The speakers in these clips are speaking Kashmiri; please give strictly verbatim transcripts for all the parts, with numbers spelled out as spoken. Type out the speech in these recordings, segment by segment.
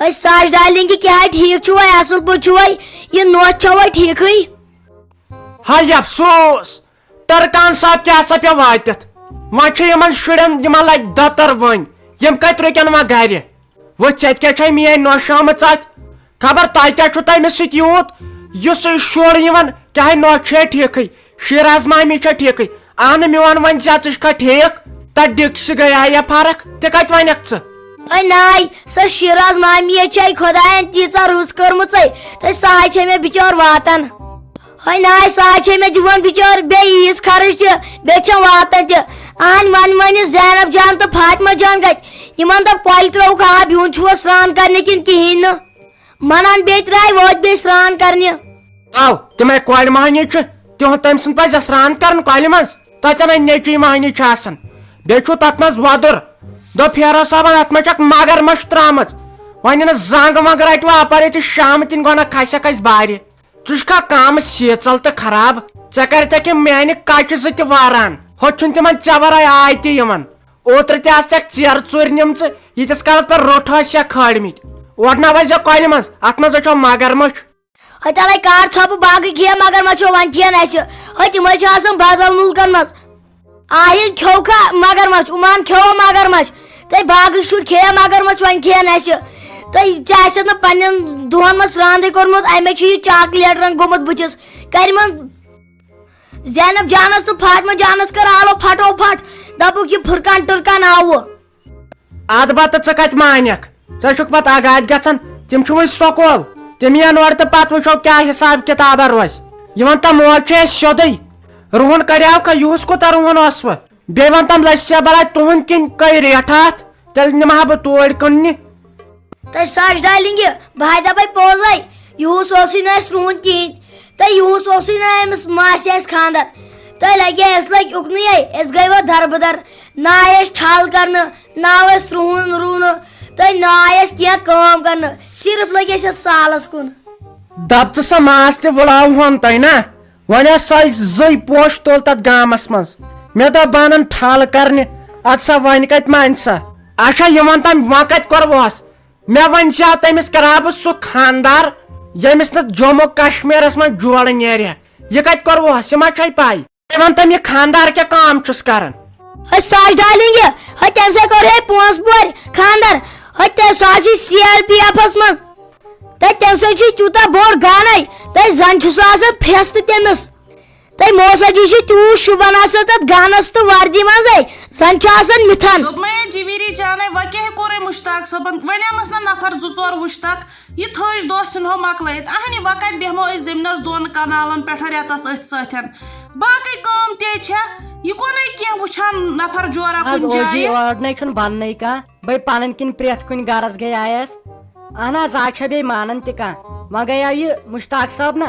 أسۍ ساش ڈارلنگ، کیٛاہ ٹھیٖک چھُوے؟ اَصٕل پٲٹھۍ چھُوے؟ یہِ نوٚچھ چھَوے ٹھیٖکٕے؟ ہاے افسوس، ٹرکان صاحب کیٛاہ سا پیوٚو وٲتِتھ؟ وۄنۍ چھِ یِمن شُرٮ۪ن، یِمن لگہِ دَتر وۄنۍ۔ یِم کتہِ رُکن وۄنۍ گرِ؟ وۄنۍ ژےٚ تہِ کیٛاہ چھے میٲنۍ نوٚش آمٕژ اتھ؟ خبر تۄہہِ کیٛاہ چھُو تٔمِس سۭتۍ یوٗت؟ یُس یہِ شُر یِوان، کیٛاہ نوٚش چھے ٹھیٖکھٕے؟ شیراز مامی چھا ٹھیکھٕے؟ اہنہٕ، میون وۄنۍ زیادٕ چھُکھا ٹھیک؟ تتھ ڈِکسہِ گٔیے یا فرق؟ تہِ کتہِ ونکھ ژٕ؟ ہے ناے، سۄ شیراز مامی یے چھے خۄداین تیٖژاہ رٕژ کٔرمٕژے، تہٕ سۄ ہاے چھے مےٚ بِچٲر واتان۔ ہے ناے، سۄ ہاے چھے مےٚ دِوان بِچٲر بیٚیہِ عیٖز خرٕچ تہِ، بیٚیہِ چھم واتان تہِ۔ اہن، ون وۄنۍ زینب جان تہٕ فاطمہ جان کتہِ؟ یِمن دوٚپ کۄلہِ ترٛووُکھ آب، یُن چھُوا سرٛان کرنہِ کِنہٕ کِہیٖنۍ نہٕ؟ منان بیٚیہِ ترٛایہِ وٲتۍ بیٚیہِ سرٛان کرنہِ۔ آو، تِمے کۄلہِ مۄہنی چھِ، تِہُنٛد، تٔمۍ سُنٛد پزِ سرٛان کرُن کۄلہِ منٛز۔ تتٮ۪ن نیٚچوی مۄہنی چھِ آسان، بیٚیہِ چھُ تتھ منٛز وۄدُر۔ دوٚپ پھیرو صٲبن، اتھ منٛز چھکھ مگر مچھ ترٛامٕژ۔ وۄنۍ نہٕ زنٛگ ونٛگ رٹہِ وۄنۍ اپٲرۍ، ییٚتہِ شامہٕ کِنۍ گۄناہ کھسٮ۪کھ اسہِ بارِ۔ ژٕ چھُکھا کم سیٖژل تہٕ خراب؟ ژےٚ کرتھکھ یِم میانہِ کچہِ زٕ تہِ واران۔ ہۄتھ چھُنہٕ تِمن ژےٚ ورٲے آے تہِ یِوان۔ اوترٕ تہِ آسہٕ ژےٚ ژیرٕ ژوٗرِ نِمژٕ، ییٖتِس کالس پتہٕ روٚٹ ٲسۍ یا کھٲلمٕتۍ۔ اورٕ نہ وَزِ کۄلہِ منٛز، اتھ منٛز ہے چھو مگر مچھ۔ ہے تَلَے کار ژھۄپہٕ، باقٕے کھیٚیَن مگر مچھو وۄنۍ کھیٚن اَسہِ۔ ہے تِمَے چھِ آسان بدل مُلکَن منٛز۔ آہِل کھیوٚوکھا مگر مچھ، عمان کھیوٚوا مگر مچھ؟ تہٕ باقٕے شُرۍ کھیٚیَن مگر مچھ وۄنۍ کھیٚن اَسہِ۔ تہٕ ژےٚ آسٮ۪تھ نہٕ پنٛنٮ۪ن دۄہَن منٛز سرٛاندٕے کوٚرمُت، اَمے چھُ یہِ چاکلیٹ رنٛگ گوٚمُت بٕتھِس۔ کَرِمَن زینب جانس تہٕ فاطمہ جانس کٔر آلو پھٹو پھٹ۔ دوٚپُکھ، "یہِ پھُرکان ٹُرکان آوٕ۔" ادٕ بتہٕ ژٕ کتہِ مانکھ؟ ژےٚ چھُکھ پتہٕ آگادۍ گژھان، تِم چھِ وُنہِ سکوٗل۔ تِم یِن اورٕ تہٕ پتہٕ وٕچھو کیٛاہ حساب کتابہ روزِ۔ یہِ وَن تہٕ موج چھِ اَسہِ سیوٚدُے۔ رُہُن کڑیوکھا؟ یُہُس کوٗتاہ رُہُن اوسوٕ؟ بیٚیہِ وَن تَم لَسہِ بلاے تُہُنٛد کِنۍ کٔہۍ ریٹھا اَتھ؟ تیٚلہِ نِمہٕ ہا بہٕ توٗرۍ کٕننہِ۔ تہٕ ساش ڈارلنگ، بہٕ ہاے دَپَے پوٚزَے، یُہُس اوسُے نہٕ اَسہِ رُہُن کِہیٖنۍ۔ تہٕ یُہُس اوسُے نہٕ أمِس ماسہِ اَسہِ خانٛدر۔ تہٕ لَگے اَسہِ لٔگۍ اُکنُے، أسۍ گٔے وۄنۍ دَربٕدَر۔ نہ آے اَسہِ ٹھل کَرنہٕ، نہ آو اَسہِ رُہُن رُونہٕ، تہٕ نہ آے اَسہِ کینٛہہ کٲم کَرنہٕ۔ صرف لٔگۍ أسۍ یَتھ سالَس کُن۔ دَپ ژٕ سا، ماس تہِ وُڑاوہون تۄہہِ نا؟ وۄنۍ ٲس سۄے زٕے پوشہٕ تُل تَتھ گامَس منٛز۔ مےٚ دوٚپ، بہٕ اَنَن ٹھل کَرنہِ۔ اَدٕ سا، وۄنۍ کَتہِ مانہِ سۄ؟ اچھا، یہِ وَن تَم، وۄنۍ کَتہِ کوٚروہَس؟ مےٚ ؤنۍ زِ ہا تٔمِس کَرٕ ہا بہٕ سُہ خانٛدار، ییٚمِس نہٕ جموں کشمیٖرَس منٛز جوڑٕ نیرِ ہا۔ یہِ کَتہِ کوٚروہَس؟ یہِ ما چھَے پَے؟ ژٕ وَن تہٕ، یہِ خانٛدار کیٛاہ کٲم چھُس کران؟ ہے ساش ڈارلنگ، ہے تٔمۍ سۭتۍ کوٚر ہے پانٛژھ بُہٕرۍ خانٛدر۔ ہے تہٕ سُہ حظ چھُ سی آر پی ایفس منٛز۔ تہٕ تٔمۍ سۭتۍ چھُ تیوٗتاہ بوٚڑ گانے، تہٕ زَن چھُ سُہ آسان پھرٛستہٕ تٔمِس۔ تہٕ موسا جی چھُ تیوٗت شوٗبان آسان تَتھ گانَس تہٕ وردی منٛزٕے، زَن چھُ آسان مِتھان۔ دوٚپمَے ہے جِویٖری جانَے، وۄنۍ کیٛاہ ہے کوٚرُے مُشتاق صٲبَن؟ وَنیمَس نہ نفر زٕ ژور وُچھ تَکھ۔ یہِ تھٔج دۄہ ژھٕنہو مۄکلٲیِتھ۔ اہنہِ، وۄنۍ کَتہِ بیٚہمو أسۍ زٔمیٖنَس دۄن کَنالَن پٮ۪ٹھ رٮ۪تَس أتھۍ سۭتۍ؟ باقٕے کٲم تہِ چھےٚ۔ یہِ کونَے کینٛہہ وٕچھان نفر جورا آز کُنہِ او جی جایہِ؟ اور نَے چھُنہٕ بَننَے کانٛہہ۔ بٔے پَنٕنۍ کِنۍ پرٛٮ۪تھ کُنہِ غرض گٔے آیَس۔ اہن حظ، آز چھےٚ بیٚیہِ مانان تہِ کانٛہہ۔ وۄنۍ گٔیو یہِ مُشتاق صٲب نہ،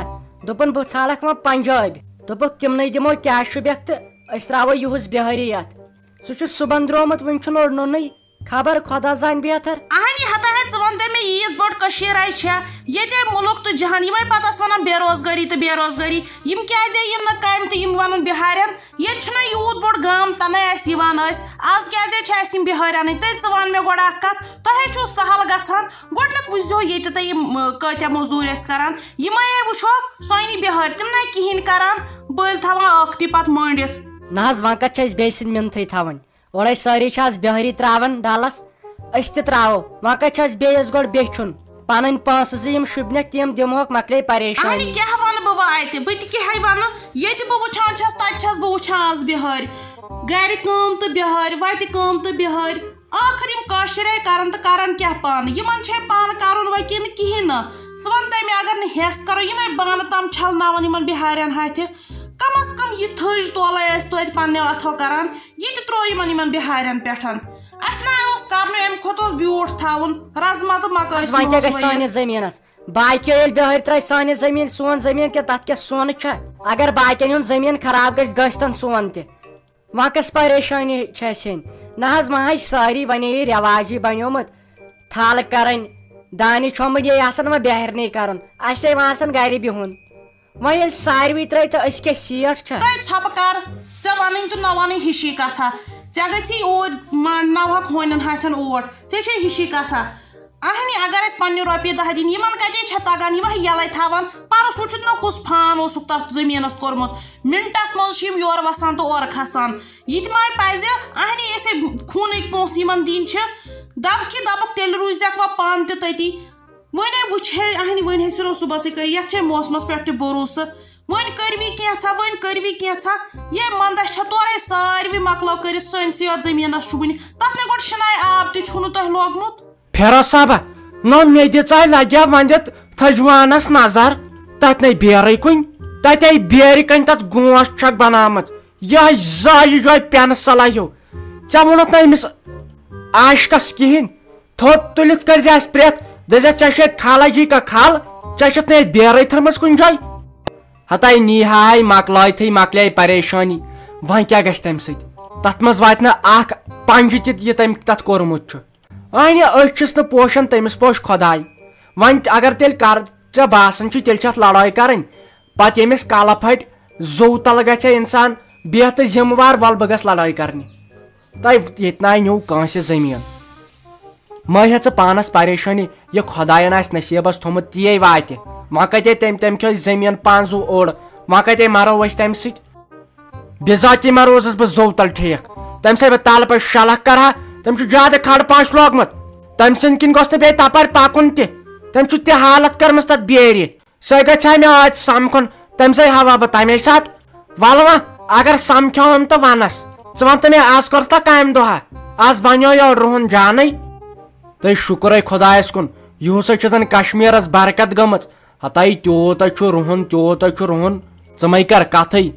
دوٚپُن، بہٕ ژھانٛڈَکھ وۄنۍ پنٛجٲبۍ۔ دوٚپُکھ، تِمنٕے دِمو کیٛاہ چھُ بیٚکھ تہٕ أسۍ ترٛاوو یُہُس بِہٲری یَتھ۔ سُہ چھُ صُبحن درٛامُت، وٕنہِ چھُنہٕ اوٚڑ نوٚنُے۔ خبر خۄدا زانہِ بہتر۔ اہنی ہتا ہے، ژٕ وَن تہٕ مےٚ، ییٖژ بٔڑ کٔشیٖر آے چھےٚ، ییٚتہِ مُلُک تہٕ جہان، یِمَے پَتہٕ ٲسۍ وَنان بے روزگٲری تہٕ بے روزگٲری، یِم کیٛازِ یِن نہٕ کامہِ تہٕ یِم وَنان بِہارٮ۪ن، ییٚتہِ چھُنہ یوٗت بوٚڑ گام تَنَے اَسہِ یِوان ٲسۍ، آز کیٛازِ چھِ اَسہِ یِم بِہٲرۍ اَنٕنۍ؟ تہٕ ژٕ وَن مےٚ گۄڈٕ اَکھ کَتھ، تۄہے چھُو سہل گژھان، گۄڈٕنٮ۪تھ وٕچھزیو ییٚتہِ تہٕ یِم، اۭں، کۭتیٛاہ مٔزوٗرۍ ٲسۍ کَران، یِمَے ہے وٕچھوکھ سٲنی بِہٲرۍ، تِم نَے کِہیٖنۍ کَران، بٔلۍ تھاوان ٲکھتی پَتہٕ مٔنٛڈِتھ۔ نہ حظ، وۄنۍ کَتہِ چھِ اَسہِ بیٚیہِ سٕنٛدۍ مِنتھٕے تھاوٕنۍ؟ اورے سٲری چھِ آز بِہٲری ترٛاوان ڈلس، أسۍ تہِ ترٛاوو۔ وۄنۍ کتہِ چھِ اَسہِ بیٚیِس گۄڈٕ بیٚچھُن؟ پنٕنۍ پونٛسہٕ زٕ یِم شوٗبنکھ، تِم دِمہوکھ، مۄکلے پریشٲنی۔ اہنہِ، کیٛاہ ونہٕ بہٕ وۄنۍ اتہِ؟ بہٕ تہِ کیٛاہے ونہٕ؟ ییٚتہِ بہٕ وٕچھان چھَس، تتہِ چھَس بہٕ وٕچھان آز بِہٲرۍ۔ گرِ کٲم تہٕ بِہٲرۍ، وتہِ کٲم تہٕ بِہٲرۍ۔ ٲخٕر یِم کٲشِرے کرن تہٕ کرن کیٛاہ پانہٕ؟ یِمن چھے پانہٕ کرُن وۄنۍ کِنہٕ کِہیٖنۍ نہٕ؟ ژٕ وَن تہٕ مےٚ، اگر نہٕ ہٮ۪س کرو، یِمے بانہٕ تام چھلناوان یِمن بِہارٮ۪ن ہتھِ، کم از کم یہِ تھٔج تولے ٲسۍ توتہِ پننیو اتھو کران۔ یہِ تہِ ترٛوو یِمن، یِمن بِہارٮ۪ن پٮ۪ٹھ۔ اَسہِ نہ اوس کرنُے، اَمہِ کھۄتہٕ اوس بیوٗٹھ تھاوُن، رزما تہٕ مکٲے وۄنۍ کیٛاہ سوٗنٛچ گژھِ وۄنۍ۔ سانہِ زٔمیٖنس؟ باقیو ییٚلہِ بِہٲرۍ ترٛٲے سانہِ زٔمیٖن، سون زٔمیٖن کیٛاہ، تَتھ کیٛاہ سۄن چھا؟ اگر باقین ہُنٛد زٔمیٖن خراب گژھِ، گژھِ تن سون تہِ۔ وۄنۍ کۄس پریشٲنی چھِ اَسہِ ہیٚنۍ؟ نہ حظ، وۄنۍ حظ چھِ سٲری، وۄنۍ یہِ رٮ۪واجی بنیومُت، تھل کرٕنۍ، دانہِ چھۄمبُن، یہِ آسان وۄنۍ بیہرنٕے کرُن، اَسے وۄنۍ آسان گرِ بِہُن۔ وۄنۍ ییٚلہِ ساروٕے ترٛٲے تہٕ أسۍ کیٛاہ سیٹھ چھا؟ تۄہہِ ژھۄپہٕ کر، ژےٚ وَنٕنۍ تہٕ نہ وَنٕنۍ ہِشی کَتھا۔ ژےٚ گٔژھی اوٗرۍ ما-، نَوہَکھ ہونٮ۪ن ہَتھٮ۪ن اوٹ۔ ژےٚ چھے ہِشی کَتھا۔ اَہنہِ، اگر اَسہِ پننہِ رۄپیہِ دَہ دِنۍ، یِمن کتے چھےٚ تگان، یِم ہا یَلے تھاوان۔ پرُس وٕچھُتھ مےٚ کُس فان اوسُکھ تتھ زٔمیٖنس کوٚرمُت، منٹس منٛز چھِ یِم یورٕ وسان تہٕ اورٕ کھسان۔ یہِ تہِ ما پزِ اہنی أسے خوٗنٕکۍ پونٛسہٕ یِمن دِنۍ چھِ؟ دَبہٕ کہِ دَبُکھ، تیٚلہِ روٗزٮ۪کھ وۄنۍ پانہٕ تہِ تٔتی۔ وۄنۍ ہے وٕچھ ہے اہنی، وۄنۍ ہے سُہ صُبحسٕے کٔرۍ، یتھ چھے موسمس پٮ۪ٹھ تہِ بروسہٕ۔ وۄنۍ کٔرۍوی کینٛژھا، وۄنۍ کٔرۍوی کینٛژھا۔ یے مندچھ چھےٚ تورے ساروٕے مۄکلاو کٔرِتھ، سٲنسٕے یوت زٔمیٖنس چھُ وُنہِ۔ تتھ نے گۄڈٕ شِناے آب تہِ چھُنہٕ تۄہہِ لوگمُت۔ فیروز صٲبہ، نہ مےٚ دِژاے لگیا وۄنۍ دِتھ تھجوانس نظر، تتہِ نے بیرٕے کُنہِ، تتے بیرِ کنۍ تتھ گونٛٹھ چھکھ بناومٕژ۔ یہے زالہِ جوے پینسل ہیو۔ ژےٚ ووٚنُتھ نہ أمِس عاشقس کِہینۍ؟ تھوٚد تُلِتھ کٔرزِ اسہِ پرٛٮ۪تھ، دٔپزٮ۪س، "ژےٚ چھے کھالہ جی کا کھال، ژےٚ چھتھ نہٕ أسۍ بیرٕے تھٲومٕژ کُنہِ جایہِ؟" ہتاے نی ہاے مۄکلٲیتھٕے مۄکلے پریشٲنی۔ وۄنۍ کیٛاہ گژھِ تمہِ سۭتۍ؟ تتھ منٛز واتہِ نہٕ اکھ پنجہِ تہِ یہِ تٔمۍ تتھ کوٚرمُت چھُ۔ اہنہِ، أسۍ چھِس نہٕ پوشان، تٔمِس پوش خۄداے۔ وۄنۍ اگر تیٚلہِ کر، ژےٚ باسان چھُ، تیٚلہِ چھِ اتھ لڑٲے کرٕنۍ۔ پتہٕ ییٚمِس کلہٕ پھٹہِ، زوٚو تل گژھِ انسان، بیٚہہ تہٕ ذمہٕ وار، ول بہٕ گژھٕ لڑٲے کرنہِ۔ تۄہہِ ییٚتہِ ناے نیوٗ کٲنٛسہِ زٔمیٖن۔ مہ ہیٚہ ژٕ پانس پریشٲنی، یہِ خۄداین آسہِ نصیٖبس تھوٚمُت، تی واتہِ۔ وۄنۍ کتے تٔمۍ، تٔمۍ کھیوٚو زٔمیٖن پانٛژھ زُو اوٚڑ، وۄنۍ کتے مرو أسۍ تمہِ سۭتۍ؟ بِذٲتی ما روٗزُس بہٕ زوٚو تل ٹھیٖک؟ تٔمۍ سۭتۍ بہٕ تلہٕ پٮ۪ٹھ شلکھ کرٕ ہا، تٔمۍ چھُ زیادٕ کھڑ پانٛچھ لوگمُت۔ تٔمۍ سٕنٛدۍ کِنۍ گوٚژھ نہٕ بیٚیہِ تپٲرۍ پکُن تہِ۔ تٔمۍ چھُ تہِ حالت کٔرمٕژ تتھ بیرِ۔ سۄے گژھِ ہا مےٚ ٲدۍ سمکھُن، تٔمۍ سٕے ہاوہا بہٕ تمے ساتہٕ۔ ولہٕ وۄنۍ، اگر سمکھیوم تہٕ ونس، ژٕ ون تہٕ مےٚ، از کوٚرتھا کامہِ دۄہا؟ از بنیو یورٕ رُہُن جانے۔ تہٕ شُکرے خۄدایس کُن، یِہُس ہے چھِ زن کشمیرس برکت گٔمٕژ۔ ہتاے تیوٗت ہے چھُ رُہُن، تیوٗت ہے چھُ رُہُن، ژٕ مے کر کتھٕے۔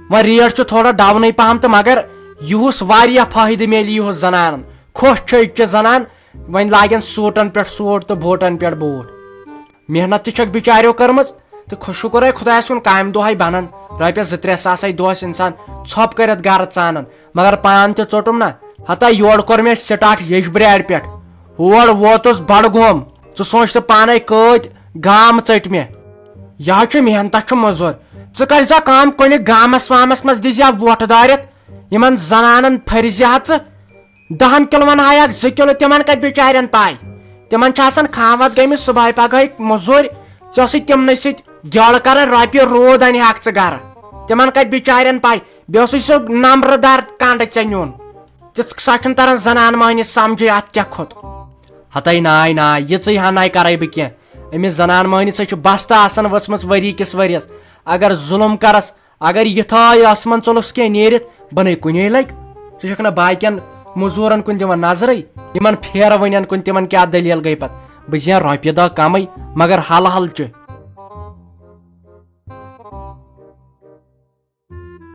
وۄنۍ ریٹ چھِ تھوڑا ڈاونٕے پہم تہٕ مگر یِہُس واریاہ فٲیدٕ میلہِ یِہُس زنانن۔ خۄش چھِ أزچہِ زنان، وۄنۍ لاگن سوٗٹن پٮ۪ٹھ سوٗٹ تہٕ بوٗٹن پٮ۪ٹھ بوٗٹ۔ محنت تہِ چھکھ بِچاریو کٔرمٕژ تہٕ خۄ-، شُکر ہے خۄدایس کُن، کامہِ دۄہے بنان رۄپیس زٕ ترٛےٚ ساس ہے دۄہس انسان ژھۄپ کٔرِتھ گرٕ ژانان، مگر پان تہِ ژوٚٹُم نہ۔ ہتا یورٕ کوٚر مےٚ سٹارٹ یجبرارِ پٮ۪ٹھ، ہور ووتُس بڈگوم، ژٕ سونچ تہٕ پانے کۭتۍ گام ژٔٹۍ مےٚ۔ یہِ حظ چھُ محنتس چھُ مٔزوٗر۔ ژٕ کٔرۍ زِ کٲم، کُنہِ گامس وامس منٛز دِزِ ہا وۄٹھ دٲرِتھ، یِمن زنانن پھٔرۍ زِ ہا ژٕ۔ دہن کِلون ہا اکھ زٕ کِلو، تِمن کتہِ بِچارٮ۪ن پاے؟ تِمن چھِ آسان خاموت گٔمٕتۍ صبحٲے پگہٲے مٔزوٗرۍ، ژےٚ ٲسٕے تِمنٕے سۭتۍ گیٚڑ کران، رۄپیہِ روٗد انہِ ہاکھ ژٕ گرٕ۔ تِمن کتہِ بِچارٮ۪ن پاے؟ بیٚیہِ اوسُے سُہ نمبرٕ دار کنڈٕ ژےٚ نیُن۔ تِژھ سا چھُنہٕ تران زنان مٔہنِس سمجھے اتھ کیٛاہ کھوٚت۔ ہتاے ناے ناے، یِژٕے ہناے کرے بہٕ کینٛہہ۔ أمِس زنان مٔہنِس سۭتۍ چھِ بستہٕ آسان ؤژھمٕژ ؤری کِس ؤرِیَس۔ اگر ظُلُم کرس، اگر یِتھٲے ٲسمن ژوٚلُس کینٛہہ نیٖرِتھ، بہٕ نے کُنے لگہِ۔ ژٕ چھکھ نہ باقین مٔزوٗرن کُن دِوان نظرٕے، یِمن پھیرٕ وٕنٮ۪ن کُن، تِمن کیٛاہ دٔلیٖل گٔے پتہٕ؟ بہٕ زینہٕ رۄپیہِ دہ کمٕے، مگر حل حل چھِ۔